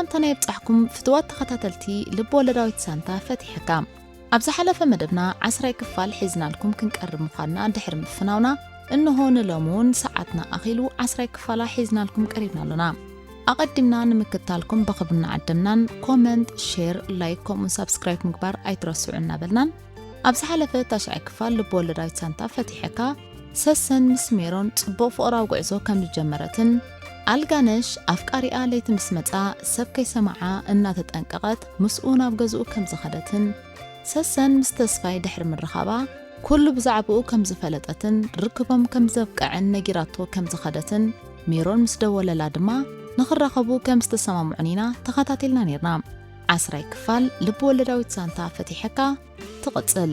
እንተናይ ኣብጻሕኩም ፍትዋት ተኸታተልቲ ልብ ወለዳዊት ሳንታ ፈቲሐካ። ኣብ ዝሓለፈ መደብና ዓስራይ ክፋል ሒዝናልኩም ክንቀርብ ምዃንና ድሕሪ ምፍናውና፣ እንሆ ንሎሚ እውን ሰዓትና ኣኺሉ ዓስራይ ክፋላ ሒዝናልኩም ቀሪብና ኣሎና። ኣቐዲምና ንምክታልኩም ብኽብሪ እናዓደምናን ኮመንት፣ ሼር፣ ላይክ ከምኡን ሳብስክራይብ ምግባር ኣይትረስዑ እናበልናን፣ ኣብ ዝሓለፈ ታሽዓይ ክፋል ልብ ወለዳዊት ሳንታ ፈቲሐካ፣ ሰሰን ምስ ሜሮን ጽቡቕ ፍቕራዊ ጉዕዞ ከም ዝጀመረትን፣ ኣልጋነሽ ኣፍቃሪኣ ለይቲ ምስ መጻ ሰብ ከይሰምዓ እናተጠንቀቐት ምስኡ ናብ ገዝኡ ከም ዝኸደትን፣ ሰሰን ምስ ተስፋይ ድሕሪ ምርኻባ ኩሉ ብዛዕባኡ ከም ዝፈለጠትን ርክቦም ከም ዘብቅዐን ነጊራቶ ከም ዝኸደትን፣ ሜሮን ምስ ደወለላ ድማ ንኽራኸቡ ከም ዝተሰማምዑን ኢና ተኸታቲልና ኔርና። ዓስራይ ክፋል ልብ ወለዳዊት ሳንታ ፈቲሐካ ትቕጽል።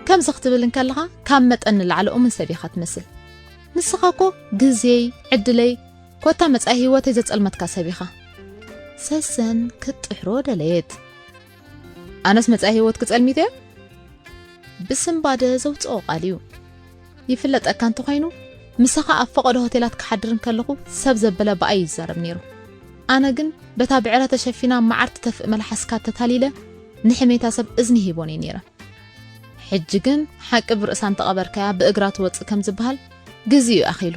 ከምዚ ክትብል እንከለኻ ካብ መጠን ንላዕሊ እሙን ሰብ ኢኻ ትመስል። ንስኻ እኮ ግዜይ፣ ዕድለይ፣ ኮታ መጻኢ ህይወተይ ዘጸልመትካ ሰብ ኢኻ። ሰሰን ክትጥሕሮ ደለየት። ኣነስ መጻኢ ህይወት ክጸልሚት እየ? ብስንባደ ዘውጽኦ ቃል እዩ። ይፍለጠካ እንተኾይኑ፣ ምሳኻ ኣብ ፈቐዶ ሆቴላት ክሓድር እንከለኹ ሰብ ዘበለ ብኣይ እዩ ዝዛረብ ነይሩ። ኣነ ግን በታ ብዕረ ተሸፊና መዓር ትተፍእ መልሓስካ ተታሊለ ንሕሜታ ሰብ እዝኒ ሂቦን እየ ነይረ። ሕጂ ግን ሓቂ ብርእሳ እንተቐበርካያ ብእግራ ትወጽእ ከም ዝበሃል ግዜኡ ኣኺሉ።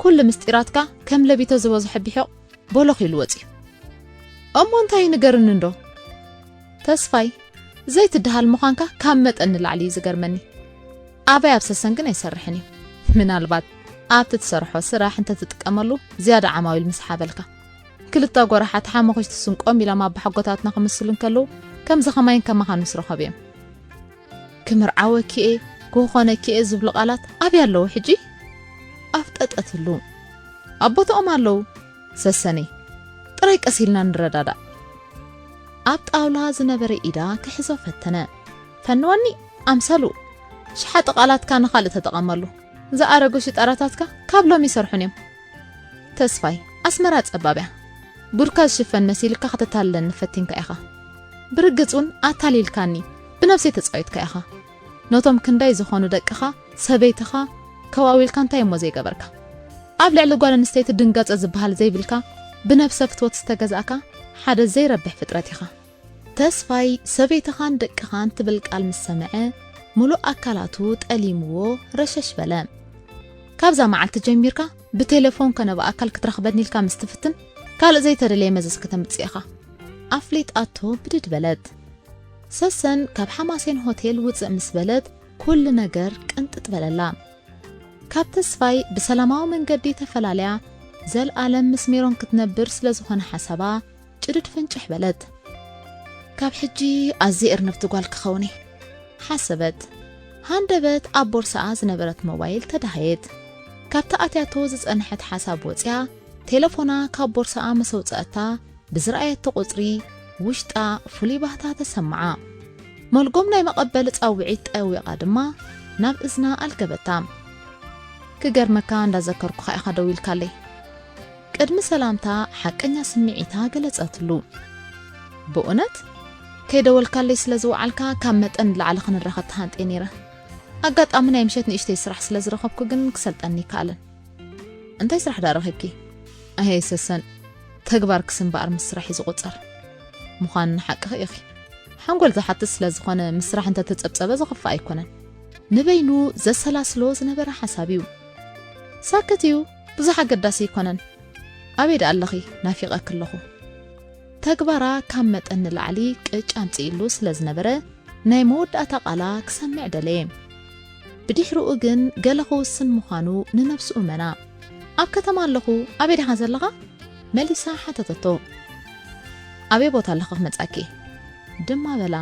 ኩሉ ምስጢራትካ ከም ለቢቶ ዝበዝሖ ቢሒቕ ቦሎኽ ኢሉ ወጺኡ። እሞ እንታይ ንገርኒ እንዶ? ተስፋይ፣ ዘይትደሃል ምዃንካ ካብ መጠን ንላዕሊ እዩ ዝገርመኒ። ኣባይ ኣብ ሰሰን ግን ኣይሰርሕን እዩ። ምናልባት ኣብቲ ትሰርሖ ስራሕ እንተትጥቀመሉ ዝያዳ ዓማዊል ምስ ሓበልካ። ክልተ ጎራሓት ሓመኹሽቲ ስንቆም ኢሎም ኣባሓጎታትና ክምስሉ እንከለዉ ከምዚ ኸማይን ከማኻን ምስ ረኸቡ እዮም። ክምርዓወኪ እየ፣ ክኾነኪ እየ ዝብሉ ቃላት ኣበይ ኣለዉ ሕጂ? ኣፍጠጠትሉ። ኣብ ቦታኦም ኣለዉ። ሰሰነይ፣ ጥራይ ቀስ ኢልና ንረዳዳእ። ኣብ ጣውላ ዝነበረ ኢዳ ክሕዞ ፈተነ። ፈንወኒ፣ ኣምሰሉ። ሽሓጢ ቃላትካ ንኻልእ ተጠቐመሉ። ዝኣረጉ ሽጣራታትካ ካብ ሎሚ ይሰርሑን እዮም። ተስፋይ፣ ኣስመራ ጸባብ እያ። ጉድካ ዝሽፈን መሲልካ ከተታልለኒ ፈቲንካ ኢኻ። ብርግጽ እውን ኣታሊልካኒ፣ ብነብሰይ ተጻዊትካ ኢኻ። ነቶም ክንደይ ዝኾኑ ደቅኻ፣ ሰበይትኻ፣ ከዋዊልካ እንታይ እሞ ዘይገበርካ? ኣብ ልዕሊ ጓል ኣንስተይቲ ድንጋጸ ዝበሃል ዘይብልካ፣ ብነብሰ ፍትወት ዝተገዛእካ ሓደ ዘይረብሕ ፍጥረት ኢኻ። ተስፋይ ሰበይትኻን ደቅኻን ትብል ቃል ምስ ሰምዐ፣ ምሉእ ኣካላቱ ጠሊምዎ ረሸሽ በለ። ካብዛ መዓልቲ ጀሚርካ ብቴሌፎን ኮነ ብኣካል ክትረኽበኒ ኢልካ ምስ ትፍትን፣ ካልእ ዘይተደለየ መዘዝ ከተምጽእ ኢኻ። ኣፍሊጣቶ ብድድ በለት። ሰሰን ካብ ሓማሴን ሆቴል ውጽእ ምስ በለት፣ ኩሉ ነገር ቅንጥጥ በለላ። ካብ ተስፋይ ብሰላማዊ መንገዲ ተፈላልያ፣ ዘልኣለም ምስ ሜሮን ክትነብር ስለ ዝኾነ ሓሳባ፣ ጭድድ ፍንጭሕ በለት። ካብ ሕጂ ኣዝየ እርንብቲ ጓል ክኸውን እየ፣ ሓሰበት። ሃንደበት ኣብ ቦርሳኣ ዝነበረት ሞባይል ተዳሃየት። ካብቲ ኣትያቶ ዝጸንሐት ሓሳብ ወጽያ፣ ቴለፎና ካብ ቦርሳኣ ምስ ኣውጸኣታ፣ ብዝረኣየቶ ቁጽሪ ውሽጣ ፍሉይ ባህታ ተሰምዓ። መልጎም ናይ መቐበሊ ጻውዒት ጠዊቓ ድማ ናብ እዝና ኣልገበታ። ክገርመካ እንዳዘከርኩኻ ኢኻ ደው ኢልካለይ። ቅድሚ ሰላምታ ሓቀኛ ስምዒታ ገለጸትሉ። ብእውነት? ከይደወልካለይ ስለ ዝወዓልካ ካብ መጠን ንላዕሊ ክንራኸብ ተሃንጥየ ነይረ። ኣጋጣሚ ናይ ምሸት ንእሽተይ ስራሕ ስለ ዝረኸብኩ ግን ክሰልጠኒ ይከኣልን። እንታይ ስራሕ ደኣ ረኺብኪ? ኣየ ሰሰን፣ ተግባርክስ እምበኣር ምስ ስራሕ እዩ ዝቑጸር። ምዃኑ ንሓቅኺ ኢኺ። ሓንጎል ዝሓትት ስለ ዝኾነ ምስ ስራሕ እንተተጸብጸበ ዝኸፍእ ኣይኮነን። ንበይኑ ዘሰላስሎ ዝነበረ ሓሳብ እዩ። ሳክት እዩ፣ ብዙሕ ኣገዳሲ ኣይኮነን። ኣበይ ደኣ ኣለኺ? ናፊቐኪ ኣለኹ። ተግባራ ካብ መጠን ንላዕሊ ቅጭ ኣምጺእሉ ስለ ዝነበረ፣ ናይ መወዳእታ ቃላ ክሰምዕ ደለየ። ብድሕሪኡ ግን ገለ ክውስን ምዃኑ ንነብሱ እመና። ኣብ ከተማ ኣለኹ፣ ኣበይ ዲኻ ዘለኻ? መሊሳ ሓተተቶ። ኣበይ ቦታ ኣለኺ ክመጻኪ? ድማ በላ።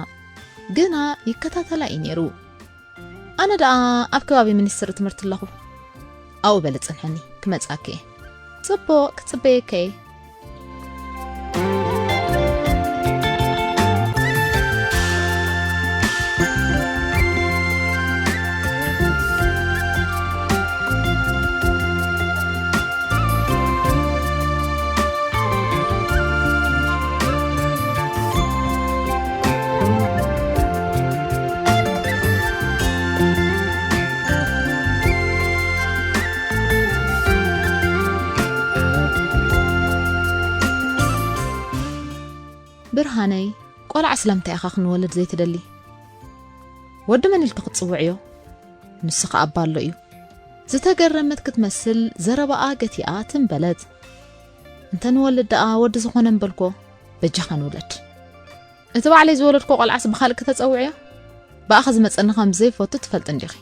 ግና ይከታተላ እዩ ነይሩ። ኣነ ደኣ ኣብ ከባቢ ሚኒስትሪ ትምህርቲ ኣለኹ። ኣብኡ በሊ ጽንሐኒ፣ ክመጻኪ እየ። ጽቡቕ፣ ክጽበየኪ እየ። ኣነይ፣ ቆልዓ ስለምንታይ ኢኻ ክንወልድ ዘይትደሊ? ወዲ መን ኢልኪ ክትጽውዕዮ? ንሱ ኸኣ ኣባ ኣሎ እዩ። ዝተገረመት ክትመስል ዘረባኣ ገቲኣ ትም በለት። እንተ ንወልድ ደኣ ወዲ ዝኾነ እምበልኮ፣ በጃኻ ንውለድ። እቲ ባዕለይ ዝወለድኮ ቆልዓስ ብኻልእ ክተጸውዕዮ? ብኣኻ ዝመጸኒ ከም ዘይፈቱ ትፈልጢ እንዲኺ።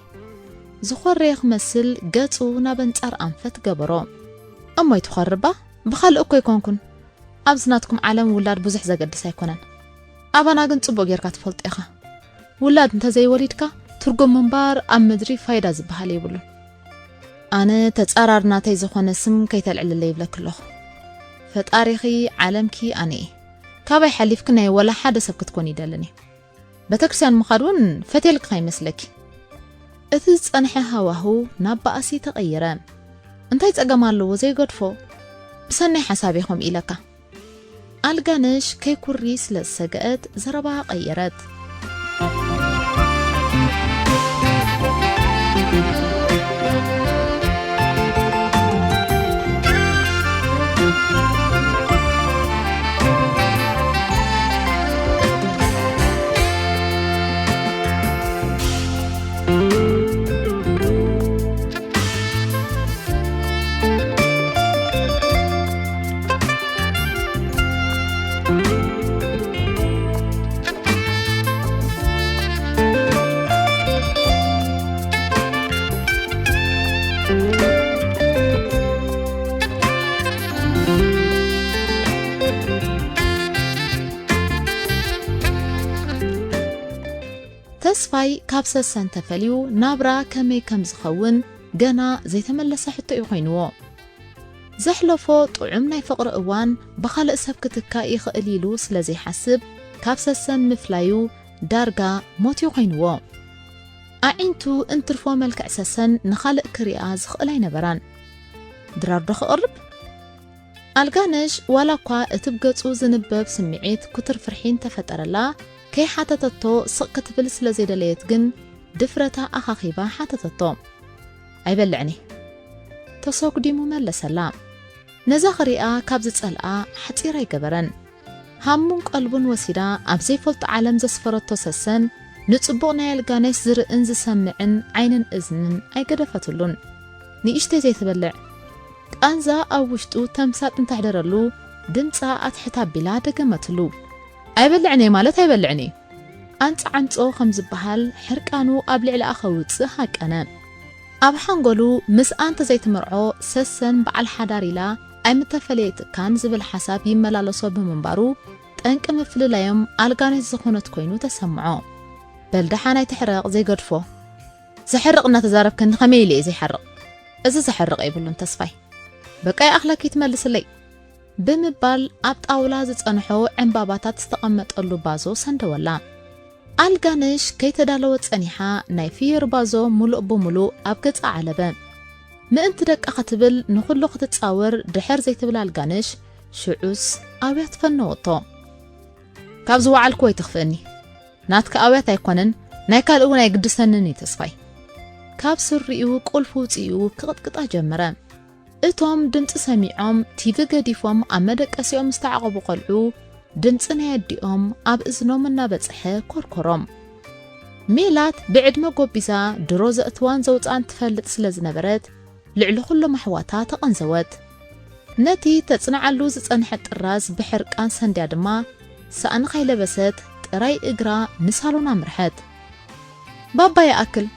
ዝኾረየ ክመስል ገጹ ናብ ኣንጻር ኣንፈት ገበሮ። እሞ ኣይትኾርባ፣ ብኻልእ እኮ ኣይኮንኩን። ኣብዚ ናትኩም ዓለም ውላድ ብዙሕ ዘገድስ ኣይኮነን። ኣባና ግን ጽቡቕ ጌርካ ትፈልጦ ኢኻ። ውላድ እንተ ዘይወሊድካ ትርጉም ምንባር ኣብ ምድሪ ፋይዳ ዝበሃል የብሉን። ኣነ ተጻራሪ ናተይ ዝኾነ ስም ከይተልዕልለይ ይብለኪ ኣለኹ። ፈጣሪኺ ዓለምኪ ኣነ እየ። ካባይ ሓሊፍኪ ናይ ወላ ሓደ ሰብ ክትኮኒ ይደልን እየ። ቤተክርስትያን ምኻድ እውን ፈትየልኪ ከይመስለኪ። እቲ ዝጸንሐ ሃዋህው ናብ ባእሲ ተቐየረ። እንታይ ጸገም ኣለዎ ዘይገድፎ? ብሰናይ ሓሳብ እየ ከምኡ ኢለካ። ኣልጋነሽ ከይኩሪ ስለ ዝሰገአት ዘረባ ቀየረት። ተስፋይ ካብ ሰሰን ተፈልዩ ናብራ ከመይ ከም ዝኸውን ገና ዘይተመለሰ ሕቶ እዩ ኮይንዎ። ዘሕለፎ ጥዑም ናይ ፍቕሪ እዋን ብኻልእ ሰብ ክትካእ ይኽእል ኢሉ ስለ ዘይሓስብ፣ ካብ ሰሰን ምፍላዩ ዳርጋ ሞት እዩ ኮይንዎ። ኣዒንቱ እንትርፎ መልክዕ ሰሰን ንኻልእ ክሪኣ ዝኽእል ኣይነበራን። ድራር ዶ ክቕርብ? ኣልጋነሽ ዋላ እኳ እቲ ብገጹ ዝንበብ ስምዒት ክቱር ፍርሒ እንተፈጠረላ፣ ከይሓተተቶ ስቕ ክትብል ስለ ዘይደለየት ግን ድፍረታ ኣኻኺባ ሓተተቶ። "ኣይበልዕን እየ," ተሰጉዲሙ መለሰላ። ነዛ ክሪኣ ካብ ዝጸልኣ ሓጺር ኣይገበረን። ሃሙን ቀልቡን ወሲዳ ኣብ ዘይፈልጦ ዓለም ዘስፈረቶ ሰሰን፣ ንጽቡቕ ናይ ኣልጋነሽ ዝርእን ዝሰምዕን ዓይንን እዝንን ኣይገደፈትሉን። ንእሽተይ ዘይትበልዕ፣ ቃንዛ ኣብ ውሽጡ ተምሳጥ እንተሕደረሉ፣ ድምጻ ኣትሕት ኣቢላ ደገመትሉ። "ኣይበልዕን እየ ማለት ኣይበልዕን እየ። ኣንጻዓንጾ ከም ዝበሃል ሕርቃኑ ኣብ ልዕሊኣ ከውጽእ ሃቀነ። ኣብ ሓንጎሉ ምስኣ እንተዘይትምርዖ ሰሰን በዓል ሓዳር ኢላ ኣይምተፈለየትካን ዝብል ሓሳብ ይመላለሶ ብምንባሩ፣ ጠንቂ ምፍልላዮም ኣልጋነሽ ዝኾነት ኮይኑ ተሰምዖ። በል ደሓን ኣይትሕረቕ ዘይገድፎ። ዘሕርቕ እናተዛረብከኒ ከመይ ኢለ እየ ዘይሓርቕ? እዚ ዘሕርቕ የብሉን ተስፋይ። በቃ ይኣኽለኪ ትመልስለይ." ብምባል ኣብ ጣውላ ዝጸንሖ ዕምባባታት ዝተቐመጠሉ ባዞ ሰንደወላ። ኣልጋነሽ ከይተዳለወት ጸኒሓ ናይ ፍዮሪ ባዞ ሙሉእ ብሙሉእ ኣብ ገጻ ዓለበ። ምእንቲ ደቃ ክትብል ንኹሉ ክትጻወር ድሕር ዘይትብል ኣልጋነሽ ሽዑስ ኣውያ ትፈነወቶ። "ካብ ዝወዓልኩ ኣይትኽፍእኒ። ናትካ ኣውያት ኣይኮነን፣ ናይ ካልእ እውን ኣይግድሰንን እዩ ተስፋይ." ካብ ስሪኡ ቁልፊ ውጺኡ ክቕጥቅጣ ጀመረ። እቶም ድምጺ ሰሚዖም ቲቪ ገዲፎም ኣብ መደቀሲኦም ዝተዓቐቡ ቆልዑ፣ ድምጺ ናይ ኣዲኦም ኣብ እዝኖም እናበጽሐ ኮርኮሮም። ሜላት ብዕድመ ጎቢዛ ድሮ ዘእትዋን ዘውጽኣን ትፈልጥ ስለ ዝነበረት፣ ልዕሊ ኩሎም ኣሕዋታ ተቐንዘወት። ነቲ ተጽንዓሉ ዝጸንሐት ጥራዝ ብሕርቃን ሰንድያ ድማ፣ ሳእኒ ከይለበሰት ጥራይ እግራ ንሳሎን ኣምርሐት። "ባባ ይኣክል!"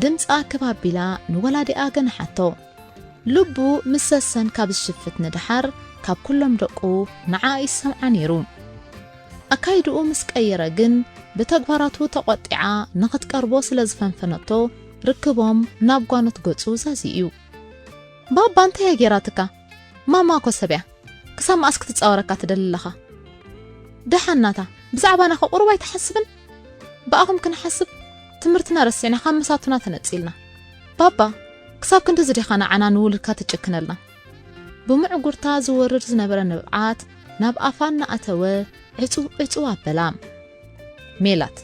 ድምጻ ክብ ኣቢላ ንወላዲኣ ገንሓቶ። ልቡ ምስ ሰሰን ካብ ዝሽፍት ንደሓር፣ ካብ ኩሎም ደቁ ንዓኣ ይሰምዓ ነይሩ። ኣካይድኡ ምስ ቀየረ ግን፣ ብተግባራቱ ተቖጢዓ ንኽትቀርቦ ስለ ዝፈንፈነቶ፣ ርክቦም ናብ ጓኖት ገጹ ዛዚኡ። "ባባ እንታይ እያ ጌራትካ? ማማ እኮ ሰብ እያ። ክሳብ መኣስ ክትጻወረካ ትደሊ ኣለኻ? ደሓን ናታ፣ ብዛዕባና ከ ቁሩብ ኣይትሓስብን? ብኣኹም ክንሓስብ ትምህርትና ረሲዕና ካብ መሳቱና ተነጺልና። ባባ፣ ክሳብ ክንድዚ ዲኻ ንዓና ንውሉድካ ትጭክነልና?" ብምዕጉርታ ዝወርድ ዝነበረ ንብዓት ናብ ኣፋ እናኣተወ ዕጹ ዕጹ ኣበላ። ሜላት፣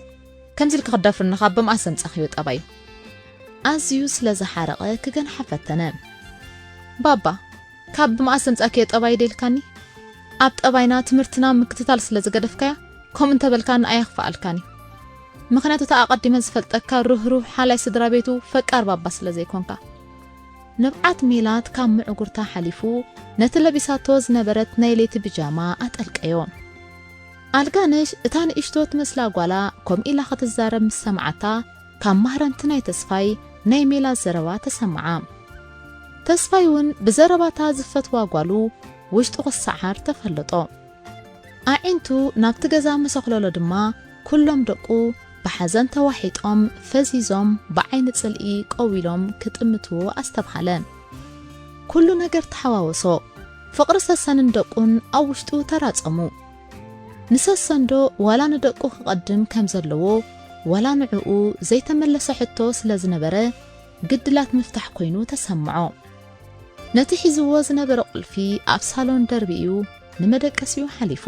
ከምዚ ኢልኪ ክትደፍርኒ ካብ ብምኣስ ዘምጻኽዮ ጠባዩ? ኣዝዩ ስለ ዝሓረቐ ክገንሓ ፈተነ። "ባባ፣ ካብ ብምኣስ ዘምጻእክዮ ጠባይ ዶ ኢልካኒ? ኣብ ጠባይና ትምህርትና ምክትታል ስለ ዝገደፍካያ፣ ከምኡ እንተበልካ ንኣየኽፍኣልካን እዩ። ምኽንያቱ፣ እቲ ኣቐዲመ ዝፈልጠካ ርህሩህ ሓላይ ስድራ ቤቱ ፈቃር ባባ ስለ ዘይኮንካ። ንብዓት ሜላት ካብ ምዕጉርታ ሓሊፉ፣ ነቲ ለቢሳቶ ዝነበረት ናይ ለይቲ ብጃማ ኣጠልቀዮ። ኣልጋነሽ፣ እታ ንእሽቶ ትመስላ ጓላ፣ ከምኡ ኢላ ክትዛረብ ምስ ሰምዓታ፣ ካብ ማህረምቲ ናይ ተስፋይ ናይ ሜላት ዘረባ ተሰምዓ። ተስፋይ እውን ብዘረባታ ዝፈትዋ ጓሉ ውሽጡ ክሰዓር ተፈለጦ። ኣዒንቱ ናብቲ ገዛ ምስ ኣኽለሎ ድማ፣ ኩሎም ደቁ ብሓዘን ተዋሒጦም፣ ፈዚዞም፣ ብዓይኒ ጽልኢ ቀዊሎም ክጥምትዎ ኣስተብሃለ። ኩሉ ነገር ተሓዋወሶ። ፍቕሪ ሰሰንን ደቁን ኣብ ውሽጡ ተራጸሙ። ንሰሰንዶ ዋላ ንደቁ ክቐድም ከም ዘለዎ፣ ዋላ ንዕኡ ዘይተመለሰ ሕቶ ስለ ዝነበረ፣ ግድላት ምፍታሕ ኮይኑ ተሰምዖ። ነቲ ሒዝዎ ዝነበረ ቁልፊ ኣብ ሳሎን ደርቢኡ ንመደቀሲኡ ሓሊፉ።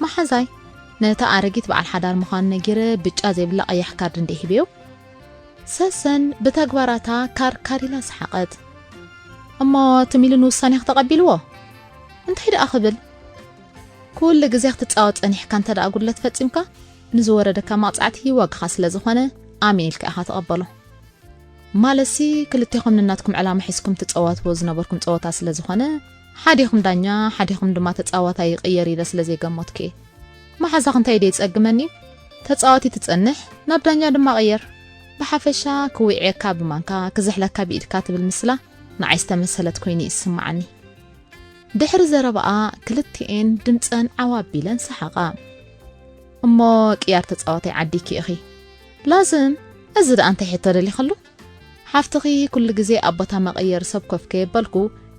መሓዛይ፣ ነታ ኣረጊት በዓል ሓዳር ምዃኑ ነጊረ፣ ብጫ ዘይብላ ቀያሕ ካርድ እንደ ሂበዮ፣ ሰሰን ብተግባራታ ካርካር ኢላ ሰሓቐት። እሞ ትም ኢሉ ንውሳኔኺ ተቐቢልዎ? እንታይ ደኣ ክብል? ኩሉ ግዜ ክትጻወት ጸኒሕካ እንተ ደኣ ጉድለት ፈጺምካ፣ ንዝወረደካ መቕጻዕቲ ዋጋኻ ስለ ዝኾነ፣ ኣሜን ኢልካ ኢኻ ትቐበሎ። ማለትሲ፣ ክልቴኹም ንናትኩም ዕላማ ሒዝኩም ትጸዋትዎ ዝነበርኩም ጸወታ ስለ ዝኾነ፣ ሓዲኹም ዳኛ፣ ሓዲኹም ድማ ተጻዋታይ ይቕየር ኢለ ስለ ዘይገመትኩ እየ። መሓዛኺ እንታይ ደይ ጸግመኒ? ተጻዋቲ ትጸንሕ፣ ናብ ዳኛ ድማ ቅየር። ብሓፈሻ ክውዕየካ ብማንካ፣ ክዝሕለካ ብኢድካ ትብል ምስላ ንዓይ ዝተመሰለት ኮይኑ ይስምዓኒ። ድሕሪ ዘረባኣ ክልቲኤን ድምጸን ዓው ኣቢለን ሰሓቓ። እሞ ቅያር ተጻዋታይ ዓዲኪ ኢኺ። ላዝም፣ እዚ ደኣ እንታይ ሕቶ ደሊኸሉ? ሓፍትኺ ኩሉ ግዜ ኣብ ቦታ መቐየሪ ሰብ ኮፍ ከየበልኩ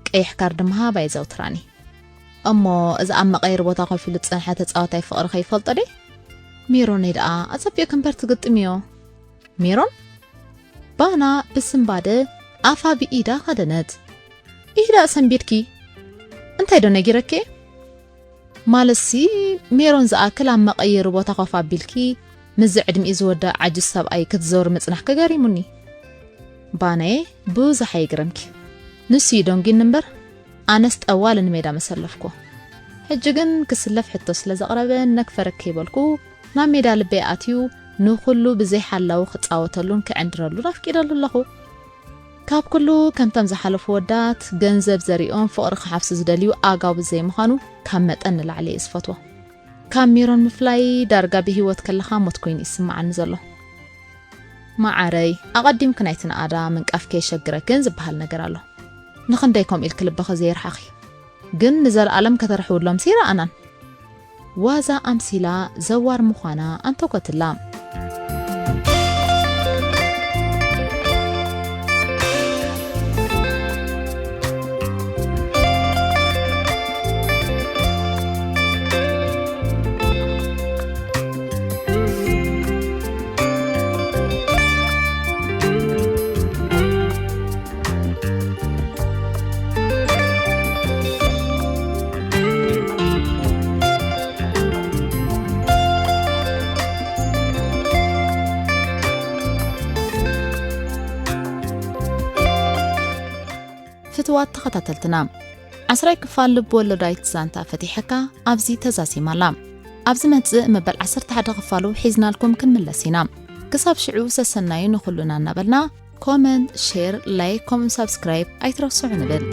ቀይሕ ካርድ ምሃብ ኣየዘውትራኒ። እሞ እዚ ኣብ መቐየሪ ቦታ ኮፍ ኢሉ ዝጸንሐ ተጻዋታይ ፍቕሪ ከይፈልጦ ድየ? ሜሮነይ ደኣ ኣጸቢቕኪ እምበር ትግጥምዮ። ሜሮን? ባና ብስንባደ ኣፋ ብኢዳ ከደነት። ኢዳ ሰንቢድኪ? እንታይ ዶ ነጊረኪ? ማለትሲ ሜሮን ዝኣክል ኣብ መቐየሪ ቦታ ኮፍ ኣቢልኪ፣ ምስዚ ዕድሚኡ ዝወድእ ዓጁዝ ሰብኣይ ክትዘውሪ ምጽናሕኪ ገሪሙኒ። ባናየ ብዙሕ ኣይግረምኪ። ንሱ እዩ ደንጒኒ እምበር፣ ኣነስ ጠዋሊ ንሜዳ መሰለፍኩ። ሕጂ ግን ክስለፍ ሕቶ ስለ ዘቕረበ ነክፈረክ ከይበልኩ፣ ናብ ሜዳ ልበይ ኣትዩ፣ ንኹሉ ብዘይ ሓላዊ ክጻወተሉን ክዕንድረሉን ኣፍቂደሉ ኣለኹ። ካብ ኩሉ ከምቶም ዝሓለፉ ወዳት፣ ገንዘብ ዘሪኦም ፍቕሪ ክሓፍሱ ዝደልዩ ኣጋቡ ዘይምዃኑ ካብ መጠን ንላዕሊ እየ ዝፈትዎ። ካብ ሜሮን ምፍላይ ዳርጋ ብህይወት ከለኻ ሞት ኮይኑ ይስምዓኒ ዘሎ። መዓረይ፣ ኣቐዲምኪ ናይቲ ንኣዳ ምንቃፍ ከየሸግረክን ዝበሃል ነገር ኣሎ። ንኽንደይ ከምኡ ኢልኪ ልብኺ ዘይርሓኺ? ግን ንዘለኣለም ከተርሕውሎምሲ ይረኣናን። ዋዛ ኣምሲላ ዘዋር ምዃና ኣንተኮትላ። ፍትዋት ተኸታተልትና፣ ዓስራይ ክፋል ልብ ወለዳዊት ዛንታ ፈቲሐካ ኣብዚ ተዛዚማ ኣላ። ኣብ ዝመጽእ መበል ዓሰርተ ሓደ ክፋሉ ሒዝናልኩም ክንምለስ ኢና። ክሳብ ሽዑ ሰሰናዩ ንኹሉና እናበልና፣ ኮመንት፣ ሼር፣ ላይክ፣ ከምኡን ሳብስክራይብ ኣይትረስዑ ንብል።